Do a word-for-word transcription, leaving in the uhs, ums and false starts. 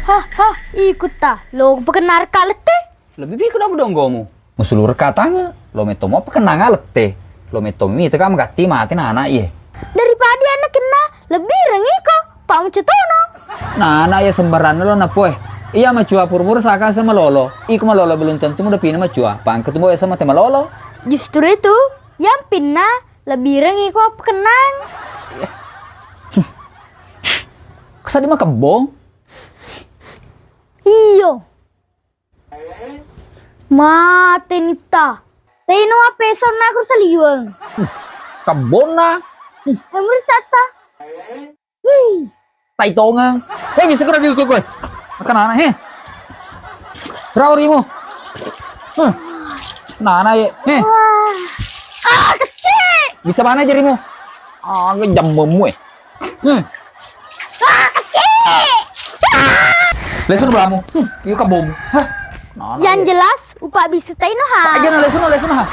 Hah, hah, ikutta. Lo pakenna rekka lette. Lebbi piku dabu donggomu. Musulurka tange, lo mettomo pakenna lette. Lo mettomi teka magatti mate nana iye. Daripada anna kenna, lebbi rengi ko, Pak Mucetono. Nana iye sembaranna lo napoe. Iya macua pura-pura saka se malolo. Iko malolo belum tentu muda pina macua. Pangke tu boya sama te malolo. Justru itu, yang pinna lebbi rengi ko pakenna. Kesadi makebbo. Iyo. Mate nitta. Teno ape sonna aku saliweng. Kebbonna. Emur tata. Wih. Tai tongeng. Hei, bisa kena diukur gue. Makan anak, he. Raurimu. Huh. Nana ye. He. Wah. Ah, kecil. Bisa mana jarimu? Ah, jambemu eh. Hmm. Ah, kecil. Lesu belamu. Hmm, iya kabomu. Hah? Nah, nah, yang iya. Jelas, upa bisa taino ha. Aja na lesu, lesu ha.